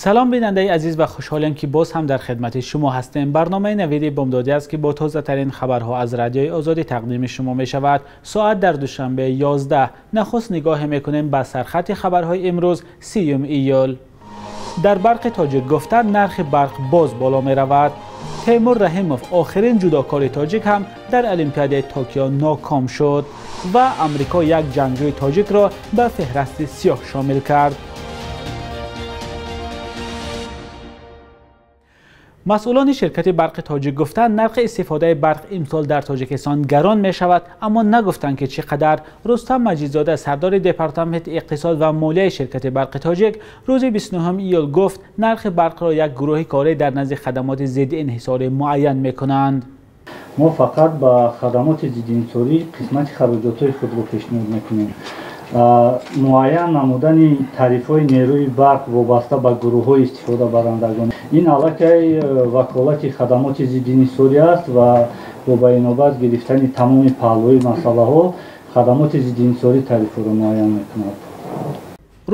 Салом бинандаи азиз ва хушҳолем, ки боз ҳам дар хидмати шумо ҳастем. Барномаи Навиди Бомдодӣ аст, ки бо тозатарин хабарҳо аз Радиои Озодӣ тақдими шумо мешавад. Соат дар Душанбе 11. Нахуст нигоҳе мекунем ба сархати хабарҳои имрӯз, 30 июл. Дар Барқи Тоҷик гуфтанд, нархи барқ боз боло меравад. Темур Раҳимов, охирин ҷудокори тоҷик, ҳам дар Олимпиадаи Токио ноком шуд ва Амрико як ҷангҷӯи тоҷикро ба феҳрасти сиёҳ шомил кард. Масъулони ширкати Барқи Тоҷик гуфтанд, нархи истифодаи барқ имсол дар Тоҷикистон гарон мешавад, аммо нагуфтанд, ки чӣ қадар. Рустам Маҷидзода, сардори департаменти иқтисод ва молияи ширкати Барқи Тоҷик, рӯзи 29 июл гуфт, нархи барқро як гурӯҳи корӣ дар назди хадамоти зидди инҳисорӣ муайян мекунанд. Мо фақат ба хадамоти зидди инҳисорӣ қисмати хароҷотҳои худро пешниҳод мекунем. Муайян намудани тарифҳои нерӯи барқ вобаста ба гурӯҳҳои истифодабарандагон, ин аллакай ваколати хадамоти зидди инҳисорӣ аст ва бо ба инобат гирифтани тамоми паҳлӯи масъалаҳо хадамоти зидди инҳисорӣ тарифҳоро муайян мекунад.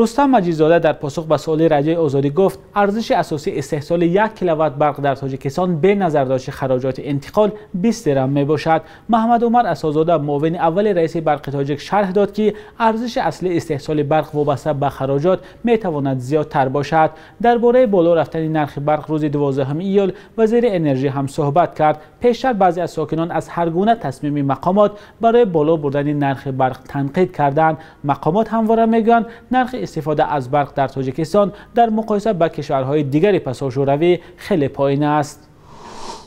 Рустам Маҷидзода дар посух ба суоли Радиои Озодӣ гуфт, арзиши асосии истеҳсоли 1 киловатт барқ дар Тоҷикистон бе назардошти хароҷоти интиқол 20 дирам мебошад. Маҳмад Умар Асозода, муовини аввали раиси Барқи Тоҷик, шарҳ дод, ки арзиши аслии истеҳсоли барқ вобаста ба хароҷот метавонад зиёдтар бошад. Дар бораи боло рафтани нархи барқ рӯзи 12 июл вазири энержӣ ҳам суҳбат кард. Пештар баъзе аз сокинон аз ҳар гуна тасмими мақомот барои боло бурдани нархи барқ танқид карданд. Мақомот ҳамвора мегӯянд, нархи истифода аз барқ дар Тоҷикистон дар муқоиса ба кишварҳои дигари пасошӯравӣ хеле поин аст.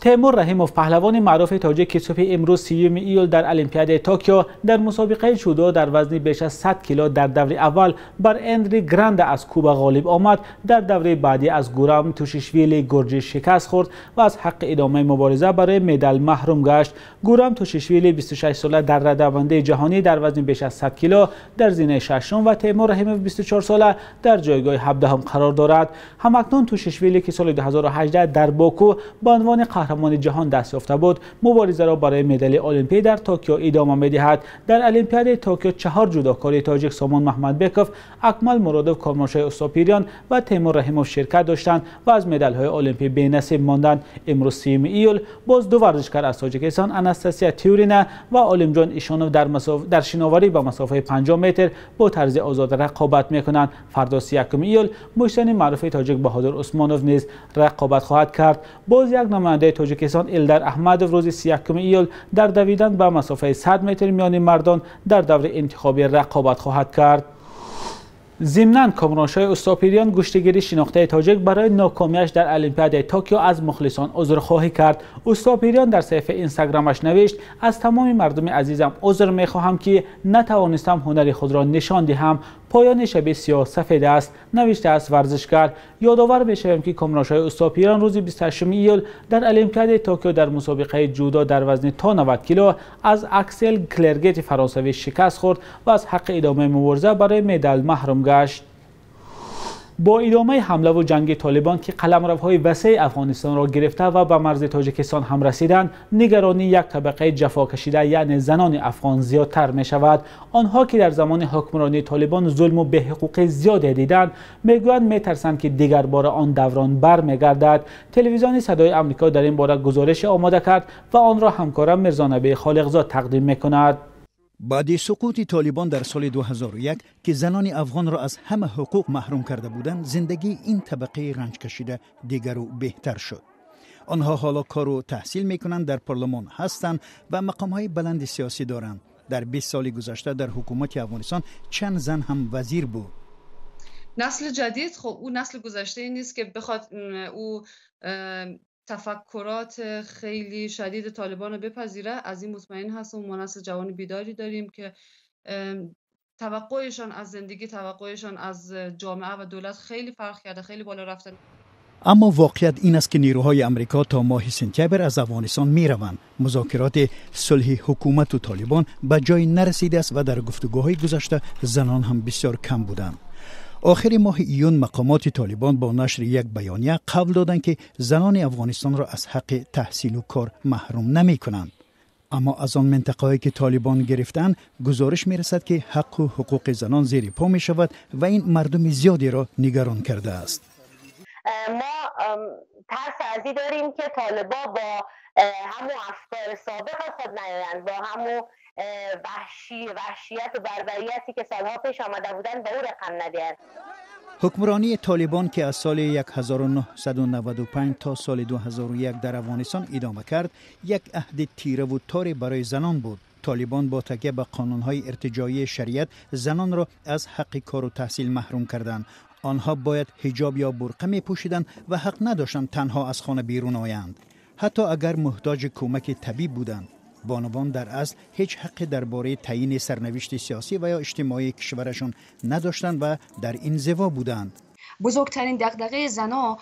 Темур Раҳимов, паҳлавони маъруфи тоҷик, ки субҳи имрӯз 30 июл дар Олимпиадаи Токио дар мусобиқаи ҷудо дар вазни беш аз 100 кило дар даври аввал бар Эндри Гранда аз Куба ғолиб омад, дар даври баъдӣ аз Гурам Тушишвили гурҷӣ шикаст хӯрд ва аз ҳаққи идомаи мубориза барои медал маҳрум гашт. Гурам Тушишвили 26 сола дар радабандии ҷаҳонӣ дар вазни беш аз 100 кило дар зинаи шашум ва Темур Раҳимов 24 сола дар ҷойгоҳи 17 қарор дорад. Ҳамакнун Тушишвили, ки соли 2018 дар Боку ба унвони қаҳрамони ҷаҳон даст ёфта буд, муборизаро барои медали олимпӣ дар Токио идома медиҳад. Дар Олимпиадаи Токио 4 ҷудокори тоҷик, Сомон Маҳмадбеков, Акмал Муродов, Комроншоҳи Устопириён ва Темур Раҳимов ширкат доштанд ва аз медалҳои олимпӣ бенасиб монданд. Имрӯз 30 июл боз ду варзишкар аз Тоҷикистон, Анастасия Тюрина ва Олимҷон Ишонов, дар шиноварӣ ба масофаи 50 метр бо тарзи озод рақобат мекунанд. Фардо 31 июл муштияни маъруфи тоҷик Баҳодур Усмонов низ рақобат хоҳад кард. Боз як намояндаи Тоҷикистон, Илдар Аҳмадов, рӯзи 31 июл дар давидан ба масофаи 100 метр миёни мардон дар даври интихобӣ рақобат хоҳад кард. Зимнан Комроншоҳи Устопириён, гӯштигири шинохтаи тоҷик, барои нокомиаш дар Олимпиадаи Токио аз мухлисон узрхоҳӣ кард. Устопириён дар саҳифаи Инстаграмаш навишт: аз тамоми мардуми азизам узр мехоҳам, ки натавонистам ҳунари худро нишон диҳам. Поёни шаби сиёҳ сафед аст, навиштааст варзишгар. Ёдовар мешавем, ки Комроншоҳи Устопириён рӯзи 28 июл дар Олимпиадаи Токио дар мусобиқаи ҷудо дар вазни то 90 кило аз Аксел Клергети фаронсавӣ шикаст хӯрд ва аз ҳаққи идомаи мубориза барои медал маҳрум гашт. Бо идомаи ҳамлаву ҷанги Толибон, ки қаламравҳои васеи Афғонистонро гирифта ва ба марзи Тоҷикистон ҳам расиданд, нигаронии як табақаи ҷафокашида, яъне занони афғон, зиёдтар мешавад. Онҳо, ки дар замони ҳукмронии Толибон зулму беҳуқуқи зиёде диданд, мегӯянд, метарсанд, ки дигар бора он даврон бармегардад. Телевизиони Садои Амрико дар ин бора гузорише омода кард ва онро ҳамкорам Мирзонаби Холиқзод тақдим мекунад. Баъди суқути Толибон дар соли 2001, ки занони афғонро аз ҳама ҳуқуқ маҳрум карда буданд, зиндагии ин табақаи ранҷкашида дигару беҳтар шуд. Онҳо ҳоло кору таҳсил мекунанд, дар парлумон ҳастанд ва мақомҳои баланди сиёсӣ доранд. Дар 20 соли гузашта дар ҳукумати Афғонистон чанд зан ҳам вазир буд. Насли ҷадид, хуб, ӯ насли гузаштае нест, ки бихоҳад ӯ тафаккурот хеле шадид толибон رو بپذیره. از این مطمئن هستم. ما نسل جوان بیداری داریم که توقعشان از زندگی، توقعشان از جامعه و دولت خیلی فرق کرده، خیلی بالا رفته. Аммо воқеият ин аст, ки нерӯҳои Амрико то моҳи сентябр аз Афғонистон мераванд. Музокироти сулҳи ҳукумату Толибон ба ҷой нарасидааст ва дар гуфтугӯҳои гузашта занон ҳам бисёр кам буданд. Охири моҳи июн мақомоти Толибон бо нашри як баёния қавл доданд, ки занони Афғонистонро аз ҳаққи таҳсилу кор маҳрум намекунанд. Аммо аз он минтақаҳое, ки Толибон гирифтаанд, гузориш мерасад, ки ҳаққу ҳуқуқи занон зери по мешавад ва ин мардуми зиёдеро нигарон кардааст. ما ترس از این داریم که طالبا با همون افکار سابق خود نیایند، با همون وحشیت و بربریتی که سالها پیش آمده بودن به او رقم ندهند. حکمرانی طالبان که از سال 1995 تا سال 2001 در افغانستان ادامه کرد، یک عهد تیره و تار برای زنان بود. طالبان با تکیه به قانون‌های ارتجاعی شریعت زنان را از حق کار و تحصیل محروم کردند. آنها باید حجاب یا برقع می‌پوشیدند و حق نداشتند تنها از خانه بیرون آیند، حتی اگر محتاج کمک طبیب بودند. بانوان در اصل هیچ حقی درباره تعیین سرنوشت سیاسی و یا اجتماعی کشورشان نداشتند و در انزوا بودند. بزرگترین دغدغه زنا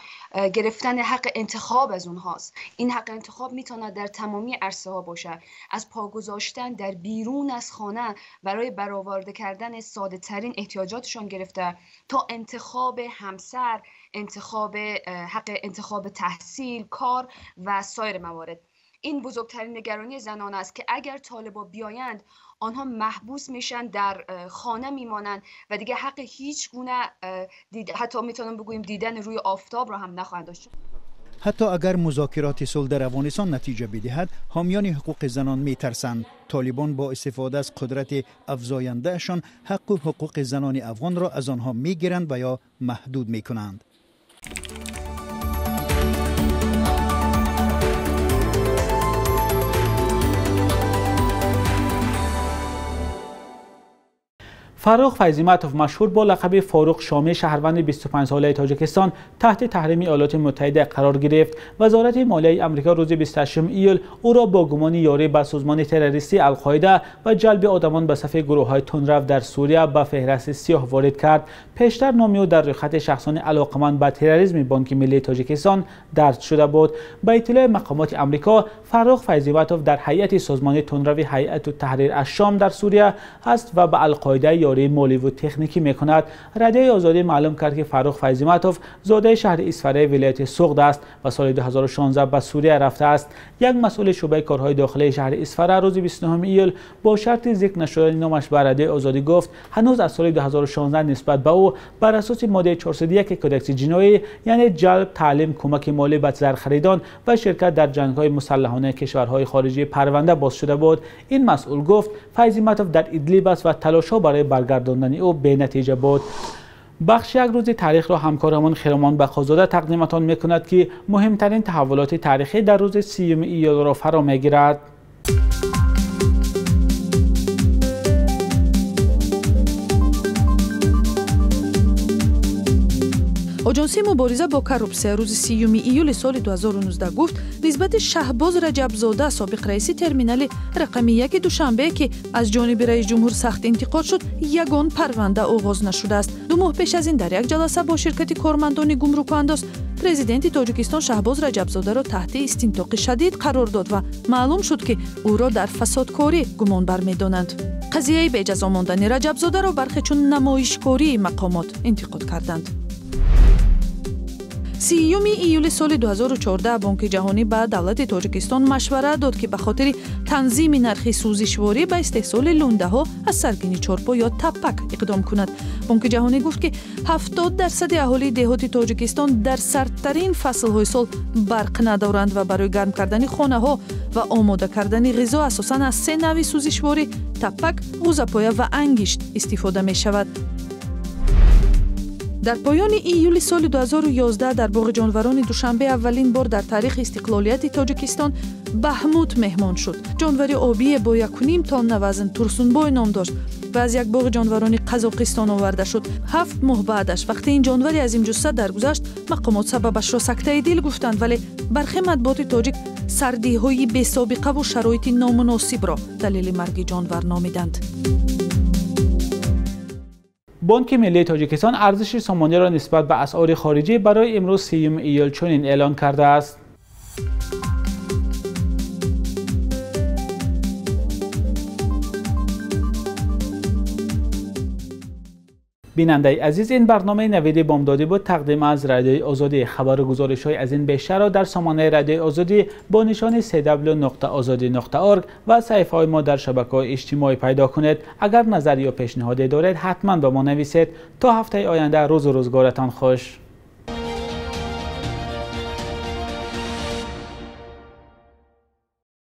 گرفتن حق انتخاب از اونهاست. این حق انتخاب میتونه در تمامی عرصه ها باشه، از پا گذاشتن در بیرون از خانه برای برآورده کردن ساده ترین احتیاجاتشان گرفته تا انتخاب همسر، انتخاب حق انتخاب تحصیل، کار و سایر موارد. این بزرگترین نگرانی زنان است که اگر طالبا بیایند آنها محبوس میشن، در خانه میمانند و دیگه حق هیچ گونه حتی میتونم بگوییم دیدن روی آفتاب را هم نخواهند داشت. حتی اگر مذاکرات صلح در افغانستان نتیجه بدهد، حامیان حقوق زنان میترسند. طالبان با استفاده از قدرت افزاینده‌شان حق و حقوق زنان افغان را از آنها میگیرند و یا محدود میکنند. فاروق فیضیمتوف مشهور با لقب فاروق شامی، شهروند 25 ساله تاجیکستان، تحت تحریم ایالات متحده قرار گرفت. وزارت مالیه آمریکا روز 28 ایول او را با گمان یاری به سازمان تروریستی القاعده و جلب آدمان به صف گروه‌های تندرو در سوریه به فهرست سیاه وارد کرد. پیشتر نام او در رویخط شخصان علاقمند به تروریسم بانک ملی تاجیکستان درج شده بود. به اطلاع مقامات آمریکا، فاروق فیضیمتوف در هیئت سازمان تندرو هیئت التحریر الشام در سوریه است و به القاعده یاری مالی و تکنیکی میکند. رادیوی آزادی معلوم کرد که فاروق فیضیمتوف زاده شهر اسفره ولایت سغد است و سال 2016 به سوریه رفته است. یک مسئول شعبه کارهای داخلی شهر اسفره روز 29 ایول با شرط ذکر نشدن نامش به رادیوی آزادی گفت هنوز از سال 2016 نسبت به او بر اساس ماده 401 کدکس جنایی، یعنی جلب، تعلیم، کمک مالی به زرخریدان و شرکت در جنگ‌های مسلحانه کشورهای خارجی پرونده باز شده بود. این مسئول گفت فیضیمتوف در ادلیب است و تلاش‌ها برای برگرداندن او به نتیجه بود. بخش یک روز تاریخ را همکارمان خیرمان بخازاده تقدیمتان میکند که مهمترین تحولات تاریخی در روز 30 ایول را فرا میگیرد. Оҷонсии мубориза бо коррупсия рӯзи 30 июли соли 2019 гуфт, нисбати Шаҳбоз Раҷабзода, собиқ раиси терминали рақами 1 Душанбе, ки аз ҷониби раисҷумҳур сахт интиқод шуд, ягон парванда оғоз нашудааст. 2 моҳ пеш аз ин дар як ҷаласа бо ширкати кормандони гумрукандоз президенти Тоҷикистон Шаҳбоз Раҷабзодаро таҳти истинтоқи шадид қарор дод ва маълум шуд, ки ӯро дар фасодкорӣ гумонбар медонанд. Қазияи беҷазо мондани Раҷабзодаро бархе чун намоишкории мақомот интиқод карданд. 30 июли соли 2014 Бонки ҷаҳонӣ ба давлати Тоҷикистон машварат дод, ки ба хотири танзими нархи сӯзишворӣ ба истеҳсоли лундаҳо аз саргини чорпо ё таппак иқдом кунад. Бонки ҷаҳонӣ гуфт, ки 70% аҳолии деҳоти Тоҷикистон дар сардтарин фаслҳои сол барқ надоранд ва барои гарм кардани хонаҳо ва омода кардани ғизо асосан аз 3 навъи сӯзишворӣ таппак, ғӯзапоя ва ангишт истифода мешавад. Дар поёни июли соли 2011 дар боғи ҷонварони Душанбе аввалин бор дар таърихи истиқлолияти Тоҷикистон Баҳмуд меҳмон шуд. Ҷонвари обие бо 1,5 тонна вазн Турсунбой ном дошт ва аз як боғи ҷонварони Қазоқистон оварда шуд. 7 моҳ баъдаш вақте ин ҷонвари азимҷусса даргузашт, мақомот сабабашро сактаи дил гуфтанд, вале бархе матбуоти тоҷик сардиҳои бесобиқаву шароити номуносибро далели марги ҷонвар номиданд. Бонки миллии Тоҷикистон арзиши сомониро нисбат ба асъори хориҷӣ барои имрӯз 30 июл чунин эълон кардааст. Бинандаи азиз, ин барномаи навиди бомдодӣ буд, тақдим аз Радиои Озодӣ. Хабару гузоришҳои аз ин бештарро дар сомонаи Радиои Озодӣ бо нишони cw.ozodi.org ва саҳифаҳои мо дар шабакаҳои иҷтимоӣ пайдо кунед. Агар назар ё пешниҳоде доред, ҳатман ба мо нависед. То ҳафтаи оянда рӯзу рӯзгоратон хуш.